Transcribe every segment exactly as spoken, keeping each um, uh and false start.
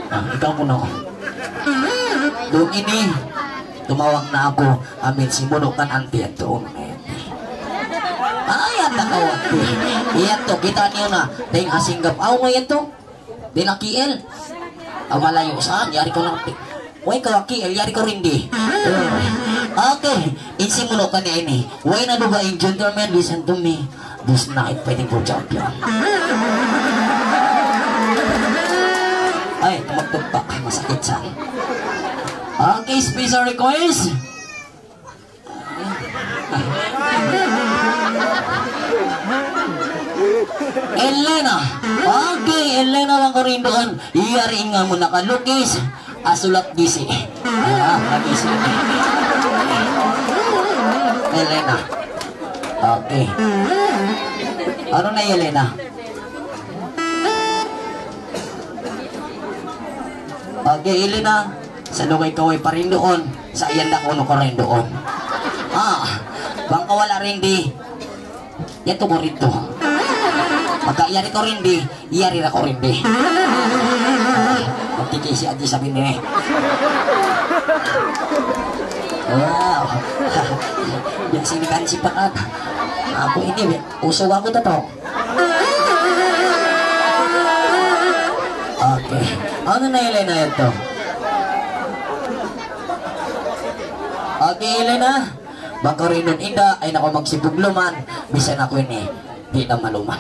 Ah, ikaw muna. Duun ini, tumawag na aku, amin simunu' kan auntie yadtu. Ay, anta kaw auntie. Yadtu, kita' niyu na. Dayn ha Singapore, awn na yadtu. Dayn ha K L. Aw, malayu' sa, yari kaw na. Way kaw ha K L, yari kaw dindi. Okay, in simunu' kaniya ini. Way na dugaing, gentlemen, listen to me. This night, fighting for champion. Ay, tumagtugpak. Masakit sa. Okay, special request. Elena. Okay, Elena, bang kaw duun. Yari in ngan mu nakalukis. Asulat gisi. Ah, gisi. Elena. Okay. Unu na, Elena? Okay, Elena. Sa' lugay kaw way pa duun. Sa' yan da kunu' kaw duun. Ah, bang kaw wala' dindi. Yadtu kaw didtu. Pagka yari kaw dindi, yari da kaw dindi. Magtiki si Aji sabi ini. Wow. Yan sini kan sipakat. Aku ini, usug aku to. Okay. Unu na, Elena, yadtu? Okay, Elena. Bang kaw duun, inda', ayaw na kaw magsipugluman, bisan aku ini, di' na maluman.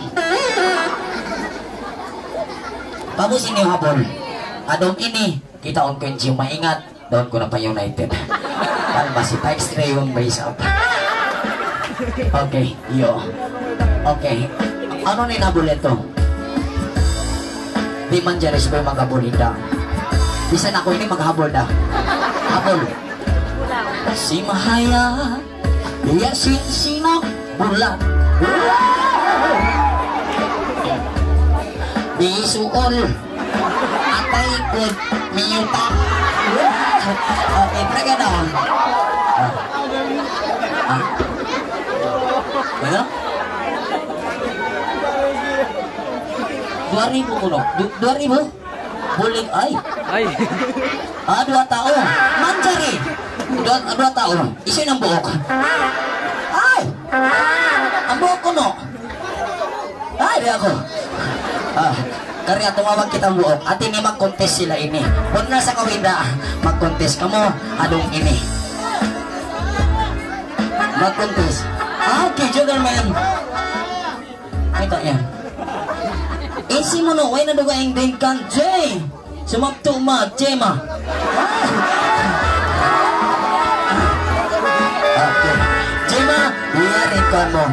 Pag'ubus ini habul. Adlaw ini, kitaun ku in siyu maingat, duun ku na pa United. Palma si Pikes Rayon ba isab? Okay, yo. Okay. Unu na in habul yadtu? Di' manjari subay maghabul, inda'. Bisan aku ini maghabul da. Habul. Simahaya, iya sin sinag bulan. Bisuol, atay kud miyuta. Okay, break it down. Ah. Ah. Ano? Duwa ribu kunu'. Du-, duwa ribu? Bulig, ay. Ay. Ah, duwa tau. Manjari. Duwa, duwa tau. Hisiyu in hambuuk? Ay. Hambuuk kunu'. Ay, di' aku. Ah, kari tumawag kita hambuuk. Hati niya mag-contest sila ini. Bang na sa kawinda, mag-contest kamu, adlaw ini. Mag-contest. Ah, okay, gentlemen. Mayta' yan? Hisiyu munu', way na dugaing dayn kan Jay. Sumabtu' ma, Jema. Okay. Jema, yari in kuwan mu.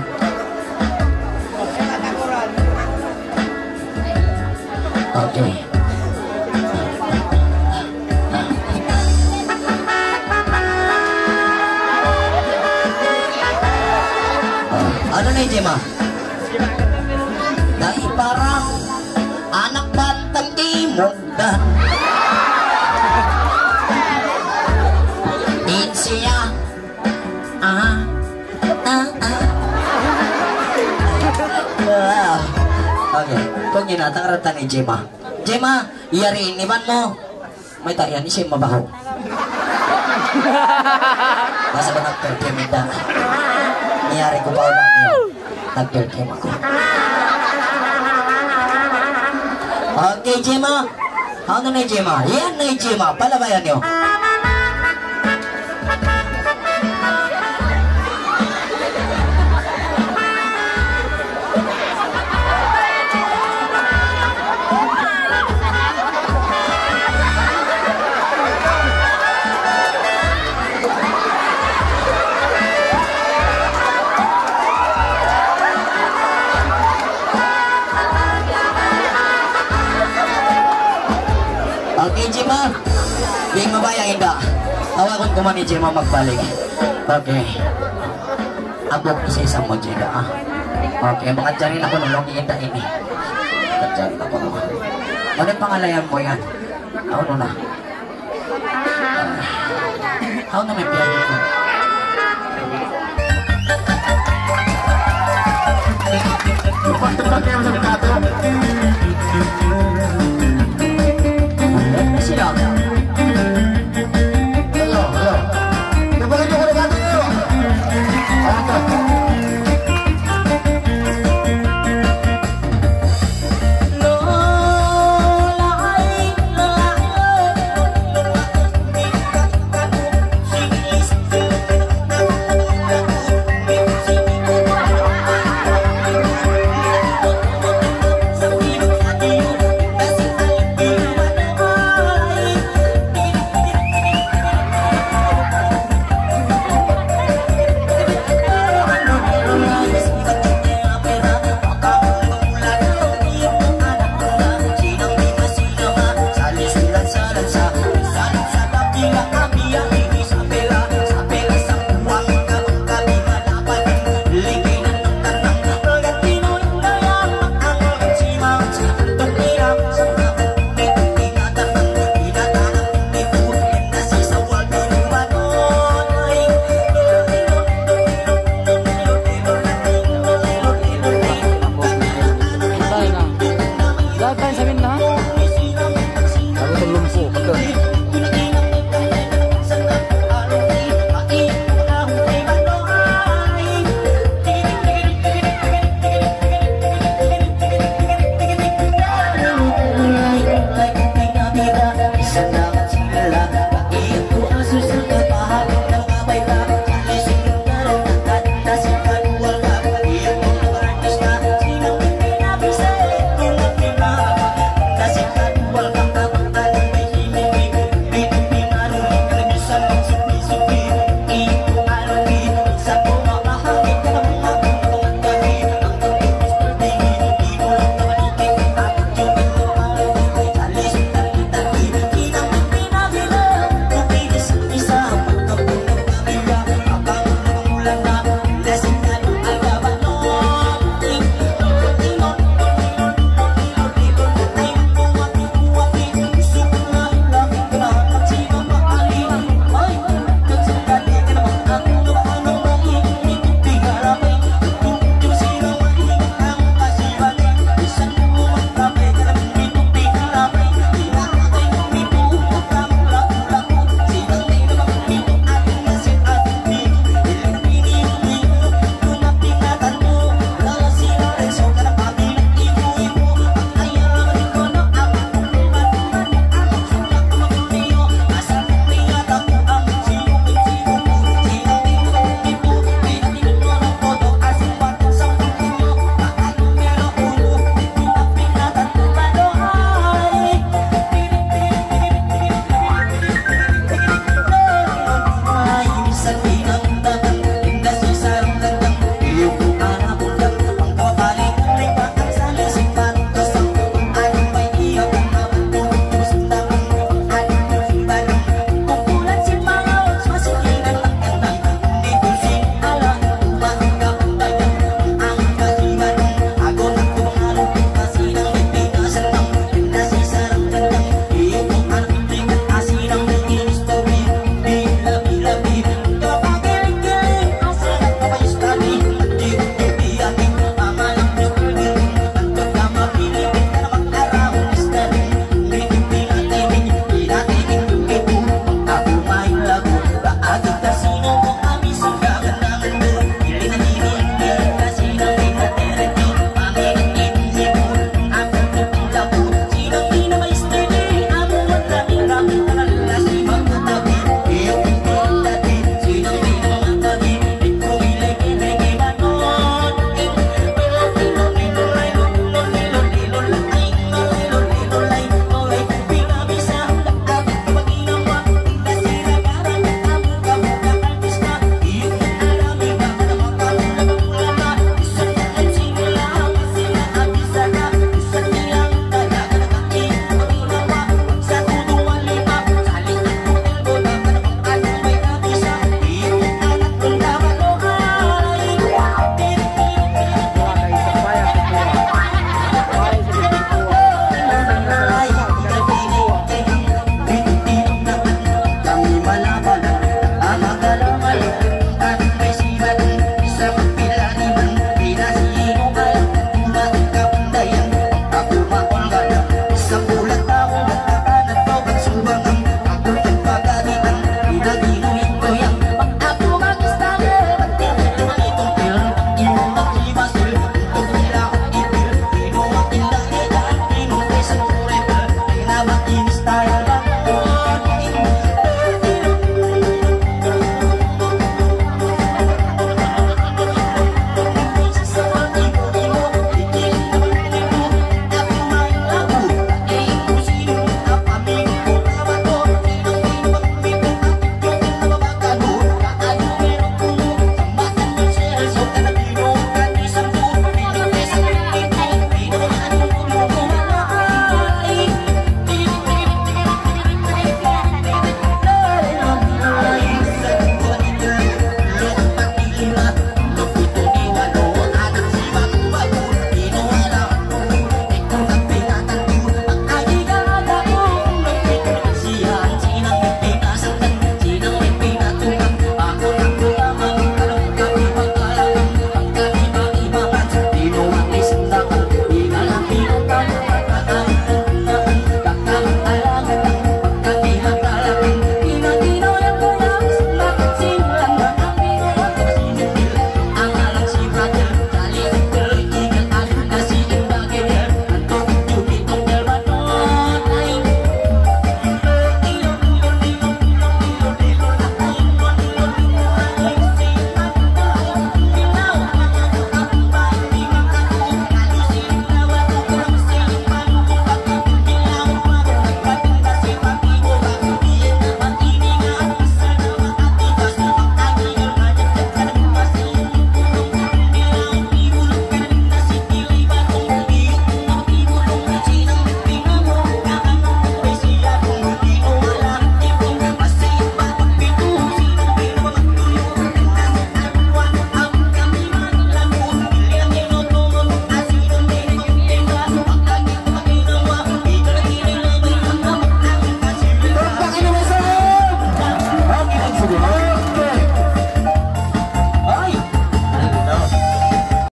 Okay. Unu na, Jema? Dahi para anak bantang timugdan. In siya. Ah, ah, ah. Wow. Okay. Kung yun, atang rata ni Jema. Jema, yari in iban mu. Mayta' yan, hisiyu in mabahu'? Basa ba nag-perfume, inda'? Niyari ku pa ulan niya. Nag-perfume aku. Okay, Jema. Unu na in Jema? Yan na in Jema. Palabayan niyu. Okay, Jema. Di' mabaya', inda'. Tawagun ku man hi Jema magbalik. Okay. Abuk isa-isa mu, Jeda, ah. Okay, makajari na kunu' laung niya ini. Makajari na kunu'. Unu in pangalayan mu yan? Unu na? Unu na in piyagi' mu?